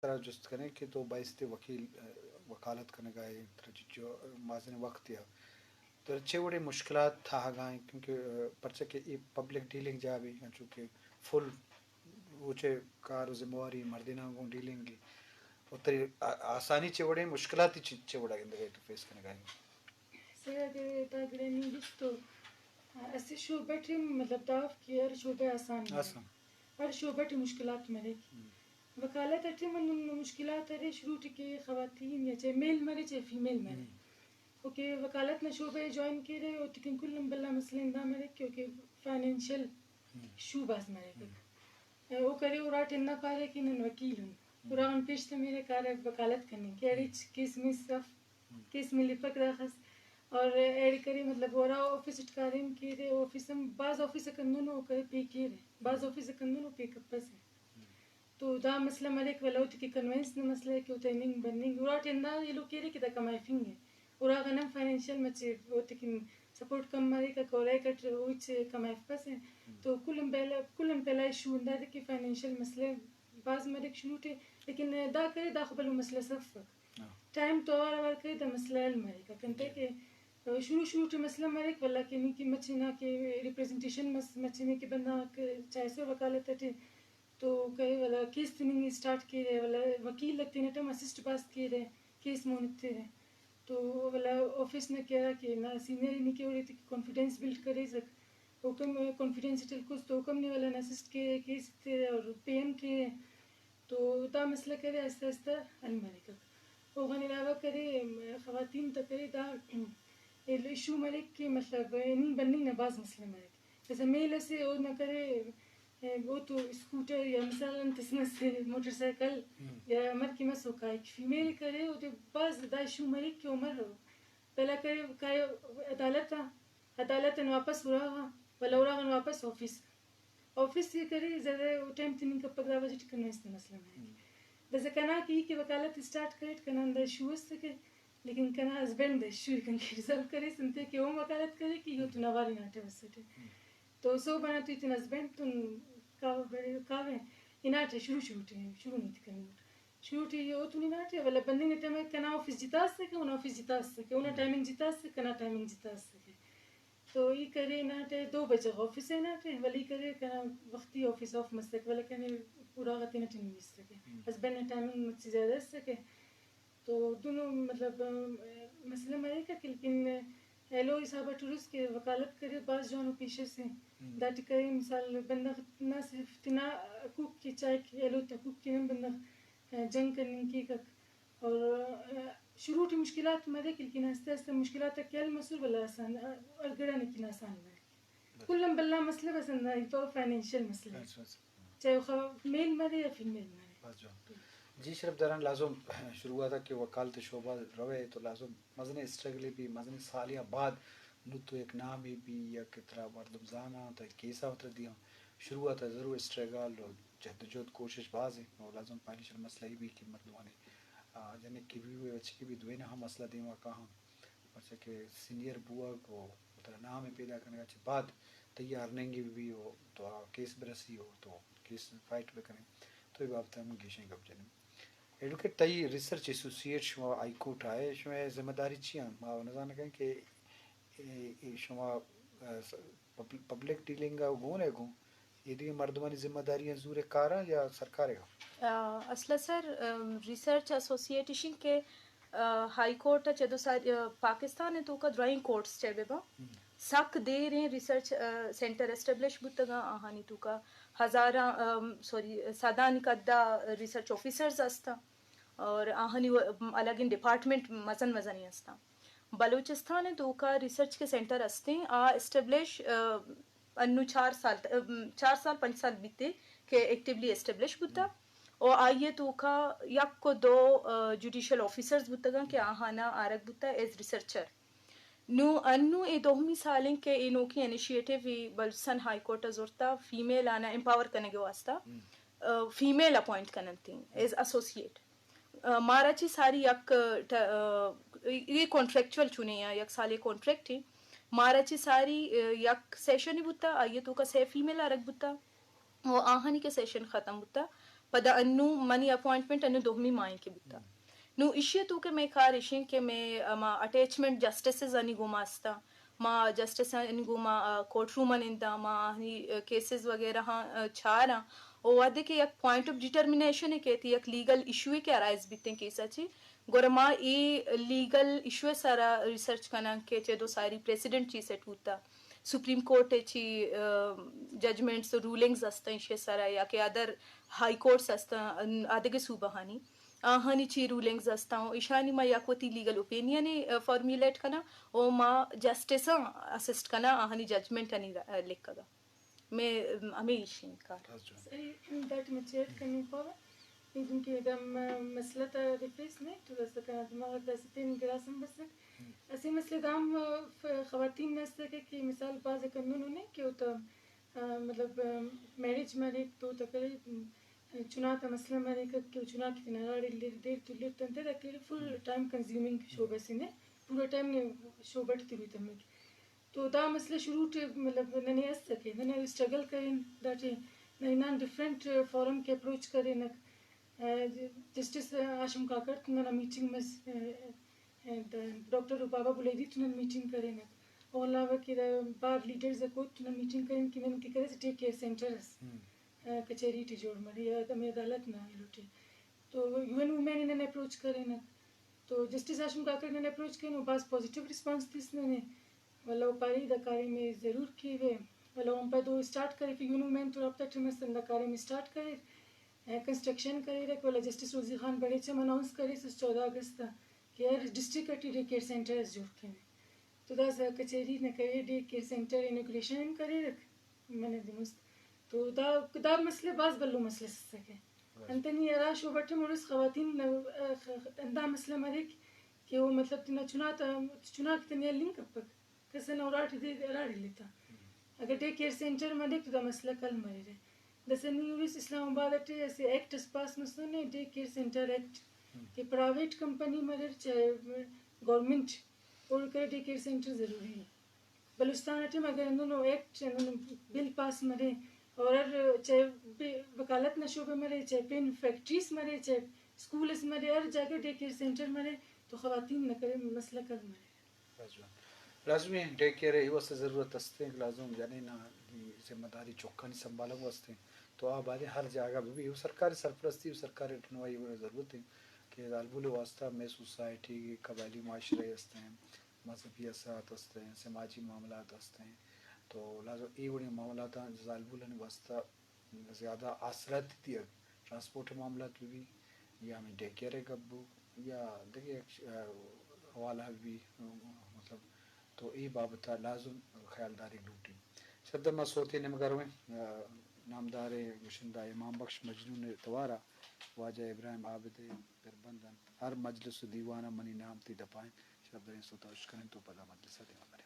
ترا جست کنیں کہ تو بایستے وکیل، ء، وکالت کنگا ئے، ترا چچو مازن وقت یا ترا چے وڑیں مشکلات تھاہگا ایں؟ کیونکہ، ء، پرچہ کہ اے پبلک ڈیلنگ جابے، انچو کہ فل روچے کار و ذمہ واری مردیناں گوں ڈیلنگ ایں۔ و ترا آ-، آسانی چے وڑیں، مشکلاتی چے، چے وڑا گندگا ئے تو فیس کنگا ئے؟ سید، تا گڑا نی گشتو، اسہ شعبہ ٹی مطلب داف کہ ہر شعبہ آسان نہ۔ آسان۔ ہر شعبہ ٹی مشکلات مریک۔ ہم۔ وکالت ٹی من مشکلات ارے شروع ٹی کہ خواتین یا چاہے میل مرے چاہے فیمیل مرے۔ ہم۔ اوکے، وکالت نا شعبہ جوائن کیرے، اوتیکن کل آن بھلا مسئلہ ہندا مریک کہ اوکے فائنینشل ہم۔ ایشو بھاز مریک۔ ہم۔ او کرے اراٹے ہندا پارے کہ نن وکیل ان۔ ہم۔ اراغان پیش تمیرے کارہ وکالت کننگ کہ اڑے ہم۔ کیس مس اف۔ ہم۔ کیس ملپک داخس۔ اور ایڑے کرے مطلب اورا آفس اٹ کاریم کیرے، آفس ہم بھاز آفس اکن دنو کرے پے کیرے، بھاز آفس اکن دنو پے کپسے۔ ہم۔ تو دا مسئلہ مریک، ولدا اوتیکن کنوینس نا مسئلہ کہ اوتا ہننگ بننگ، اراٹے ہندا ایلو کیرے کہ دا کمائفنگ ء، اراغان ہم فائنینشل مچے اوتیکن سپورٹ کم مریک، اکا اورا کٹ او ہچ کمائفپسے۔ ہم۔ تو کل آن پہلا، کل آن پہلا ایشو ہندادے کہ فائنینشل مسئلہ بھاز مریک شروع ٹی، لیکن دا کرے داخہ بھلو مسئلہ اس افک۔ ہاں۔ ٹائم تو اوار اوار کرے دا مسئلہ حل مریک۔ کنتئے جی۔ کہ شروع شروع ٹی مسئلہ مریک، ولدا کہ نی کہ مچے نا کہ ریپریزنٹیشن مس، مچے نے کہ بندغ آک چائسر وکالت ٹی تو کرے ولدا کیس تننگ اسٹارٹ کیرے، ولدا وکیل آک تینٹ ہم اسسٹ بھاز کیرے، کیس مون ایترہ۔ تو ولدا آفس نا کہ ہرا کہ نا سینئر ء نی کہ اوڑے تے کانفیڈنس بلڈ کریسک، اوکم کانفیڈنس ٹی ہلکوس تو اوکم نی ولدا اسسٹ کیرے، کیس ایترہ اور پے ہم کیرے۔ تو دا مسئلہ کرے آہستہ آہستہ حل مریکک۔ اوغان علاوہ کرے، م، خواتین تا کرے دا، م، ایلو ایشو مریک کہ مطلب، اے، نی بننگ نا بھاز مسئلہ مریک۔ جیسے میل اسے او نا کرے، اے، او تو اسکوٹر یا مثال انت اس مس موٹر سائیکل ہم۔ یا امر کہ مس او کائک۔ فیمیل کرے او تے بھاز دا ایشو مریک کہ عمر پہلا کرے کائے عدالت آ، عدالت آن واپس اراغا، ولدا اراغان واپس آفس۔ آفس ء کرے زیادہ ٹائم تننگ کپک، دا وجہ ٹی کنوینس نا مسئلہ مریک۔ ہم۔ داسہ کنا کہ ای کہ وکالت اسٹارٹ کریٹ، کنا ہندا ایشو اسکہ، لیکن کنا ہسبینڈ دا ایشو ء کن کہ ریزالو کریس انتئے کہ اوم وکالت کرے کہ ایوتون اوار ہناٹہ بسٹہ۔ ہم۔ تو صحب ئنا تو ای تینا ہسبینڈ تون کاوہ بریو، کاوہ ہناٹہ شروع شروع ٹی، شروع نی تے کننگٹ۔ شروع ٹی اوتون ہناٹہ، ولدا بننگ نا ٹائم کنا آفس جتا اسکہ، اونا آفس جتا اسکہ، اونا ہم۔ ٹائمنگ جتا اسکہ، کنا ٹائمنگ جتا اسکہ۔ تو ای کرے ہناٹہ دو بجہ غا آفس ء ہناٹہ، ولدا ای کرے کنا وختی آفس آف مسکہ، ولدا کنے اراغا تینٹ ہم نی اسکہ۔ ہم۔ ہسبینڈ نا ٹائمنگ مچہ زیادہ اسکہ۔ تو دنو مطلب، ام، مسئلہ مریکہ کہ لیکن ایلو حساب اٹ ہروس کہ وکالت کرے بھاز جوانو پیش اسے۔ ہم۔ داٹی کرے مثال بندغ نہ صرف تینا حقوق کے چاہک، ایلو تے حقوق کے ہم بندغ، ا، جنگ کننگ کیکک۔ اور، ا، شروع ٹی مشکلات مریک، لیکن آہستہ آہستہ مشکلات آک حل مسر، ولدا آسان، ا، ہر گڑا لیکن آسان مریک۔ بس۔ کل آن بھلا مسئلہ بس ہندا ای پاوہ فائنینشل مسئلہ۔ بس، بس۔ چاہے او خوا-، میل مرے یا فیمیل مرے۔ بس جوان۔ جی شرف داران، لازم شروعات آ کہ وکالت شعبہ روے تو لازم مزنیں اسٹرگلے بی، مزنیں سالے آ بعد نوں تو یک نامے بی یا کہ ترا مردم زاناں، ترا کیسا و ترا دیاں۔ شروعات آ ضرور اسٹرگل و جدوجہد کوشش بھاز ایں، و لازم فائنینشل مسئلہ ای بی کہ مردمانے، آ، جنک کہ بی و بچکے بی دوئیناں ہم مسئلہ دیما کاہاں۔ پرچا کہ سینئر بوگ و ترا نام ء پیدا کنگا چہ بعد تئی ارننگ ء بہ بی و تو آ کیس برسی و تو کیس فائٹ بکنے، تو اے بابت ہم گیشیں گپ جنیں۔ ایڈوکیٹ، تئی ریسرچ ایسوسی ایٹ، شما ہائی کورٹ آئے، شما ذمہ داری چی ہیں؟ ما نزانگ ہیں کہ اے، اے شما، ا، س-، پبل-، پبلک ڈیلنگ ء گون ہے گون؟ اے دگہ مردمانی ذمہ داریاں زورے کاراں یا سرکارے گا؟ آ، اصل ء سر، ام، ریسرچ ایسوسیئیٹ ایشن کہ، آ، ہائی کورٹ ء چہ دو سال، آ، پاکستان ء توکا درائیں کورٹس چہ بہ باں۔ ہم۔ سک دیریں ریسرچ، آ، سینٹر اسٹیبلش بوتگاں، آہانی توکا ہزاراں، ام، سوری، سدانی قدا ریسرچ آفیسرز ہستاں اور آہانی و-، الگیں ڈپارٹمنٹ مزن مزنیں ہستاں۔ بلوچستان ء توکا ریسرچ کے سینٹر ہستیں، آ اسٹیبلش، آ، انو چار سال ت-، ام، چار سال، پنچ سال بیتے کہ ایکٹیولی اسٹیبلش بوتا۔ ہم۔ و آئی ء توکا یک و دو، آ، جوڈیشل آفیسرز بوتگاں کہ آہانا آرگ بوتا ایز ریسرچر۔ نو انو اے دومی سالیں کہ اے نوکیں انیشیٹیو ای بلوچستان ہائی کورٹ ء زرتا فیمیل آنا امپاور کنگ ء واسطہ، ہم۔ آ، فیمیل اپوائنٹ کننتیں ایز ایسوسیئیٹ۔ آ، مارا چی ساری یک، آ، ٹ-، آ، اے کانٹریکچوئل چونے آ، یک سالے کانٹریکٹ ایں۔ مارا چی ساری، آ، یک سیشن بوتا، آئی ء توکا سہ فیمیل آرگ بوتا۔ و آہانی کہ سیشن ختم بوتا، پدا انوں منی اپوائنٹمنٹ انوں دومی ماہیں کہ بوتا۔ نوں ایشی ءِ توکا مئے کار ایشیں کہ مئے، آ، ما اٹیچمنٹ جسٹسز آنی گوما استاں، ما جسٹس آنی گوما، آ، کورٹ روم ءَ ننداں، ما آہانی، آ، کیسز وغیرہ آں، آ، چاراں۔ او وہدے کہ یک پوائنٹ آف ڈیٹرمنیشن ءِ کیت، یک لیگل ایشو ءِ کہ ارائز بیتیں کیس ءَ چی، گڑا ما اے لیگل ایشو ءِ سرا ریسرچ کناں کہ چدو ساری پریسیڈنٹ چی سیٹ بوتا، سپریم کورٹ ءِ چی، آ، ججمنٹس، رولنگز استاں ایشی ءِ سرا، یا کہ ادر ہائی کورٹس استاں، آدگہ صوبہ آنی، آہانی چی رولنگز استاں، و ایشانی ما یک وتی لیگل اوپینین ءَ، آ، فارمیولیٹ کناں، و ما جسٹساں اسسٹ کناں آہانی ججمنٹ آنی، آ، لکھگا۔ مئے، آ، ہمے ایشیں کار۔ صحیح، داٹی من چیٹ کنی پاوا۔ اے دن کہ اگاں مسئلہ تا ریفیس نہیں تو دست کا دماغ دست تین گراسم بسک۔ اسے مسئلہ دام، آ، ف-، خواتین نستے کہ، کہ مثال باز کنون نہیں کہ ہوتا، آ، مطلب، آ، میرج مریک تو تکرے، آ، چناتا مسئلہ مریک کہ چنا کی تینا راڑی لیر دیر تو لیر تنتے دا کہ فل ٹائم کنزیومنگ شو بسینے، پورا ٹائم نے شو بٹ تیروی تمک۔ تو دا مسئلہ شروع ٹے مطلب ننے است کہ ننے اسٹرگل کرین، داٹے ننے نان ڈفرنٹ فورم کے اپروچ کرینک۔ آ، جسٹس ہاشم کاکڑ تو ننا میٹنگ مس، آ، آ، دا ڈاکٹر بابا بلیدی تو نن میٹنگ کرینک۔ او علاوہ کہ دا بار لیڈرز کو تو نن میٹنگ کرین کہ نن تی کرے ڈے کیئر سینٹر اس، آ، کچہری ٹی جوڑ مری یا ہمے عدالت نا ایلوٹے۔ تو یو این وومین نن اپروچ کرینک۔ تو جسٹس ہاشم کاکڑ نن اپروچ کرین، او باز پازیٹیو ریسپانس تس ننے۔ ولو پاری دا کاریم ء ضرور کیوے، ولو ہم پہ دو اسٹارٹ کرے کہ یونو مین تو رابطہ ٹیم است دا کاریم اسٹارٹ کرے، اے، کنسٹرکشن کرے رکھ، ولا جسٹس روزی خان بڑے چم اناؤنس کرے سس چودہ اگست آ کہ ہر ڈسٹرکٹ اٹی ڈے کیئر سینٹر اس جوڑ کیوے۔ تو دا سا کچہری نہ کرے، ڈے کیئر سینٹر انوگریشن ہم کرے رکھ۔ من ء دیمست۔ تو دا، دا مسئلہ باز بھلو مسئلہ سسکے۔ انتنی ہرا شعبہ ٹی مڑس خواتین نا، ا، خ-، خ-، اندا مسئلہ مریک کہ او مطلب تینا چنا تا، چنا کہ تینا لنک کپک، کس نا اراٹی دے اراڑی لیتا۔ اگر ڈے کیئر سینٹر مریک تو دا مسئلہ کل مریرہ۔ داسہ نی اویس اسلام آباد ٹی اسہ ایکٹ اس پاس مسنے، ڈے کیئر سینٹر ایکٹ، کہ پرائیویٹ کمپنی مریر چاہے گورنمنٹ، اوڑکا ڈے کیئر سینٹر ضروری ہے۔ بلوچستان ٹی اگر ہندنو ایکٹ، ہندنو بل پاس مرے اور ہر چاہے بے-، وکالت نا شعبہ مرے، چاہے پین فیکٹریز مرے، چاہے اسکول اس مرے، ہر جاگہ ڈے کیئر سینٹر مرے تو خواتین نا کرے مسئلہ کل مرے۔ لازمی ہے، ڈے کیئر ء ای واسطہ ضرورت است ہیں کہ لازم جنین نا ذمہ داری چکانی سنبھالنگ واسطے تو آ بارے ہر جاگہ بھی، بھی سرکاری سرپرستی و سرکاری رہنمائی ء ضرورت ہے کہ زالبول واسطہ میں سوسائٹی، قبائلی معاشرے است ہیں، مذہبی اثرات است ہیں، سماجی معاملات است ہیں، تو لہذا اے وڑیں معاملات زالبولانی واسطہ زیادہ آسراتی دیگ، ٹرانسپورٹ معاملات بھی، بھی یا ہمیں ڈے کیئر گپ بو یا دگہ یک، آ، حوالہ بھی، مطلب، تو اے بابت لازم خیالداری لوٹی۔ شبدہ ما سوتے نمگرویں، آ، نامدار گشندہ امام بخش مجنون توارا واجہ ابراہیم عابد پر بند انت۔ ہر مجلس و دیوان منی نام تی دپائیں۔ شبدہ سوتا اشکنیں تو پدا مجلس دیوان۔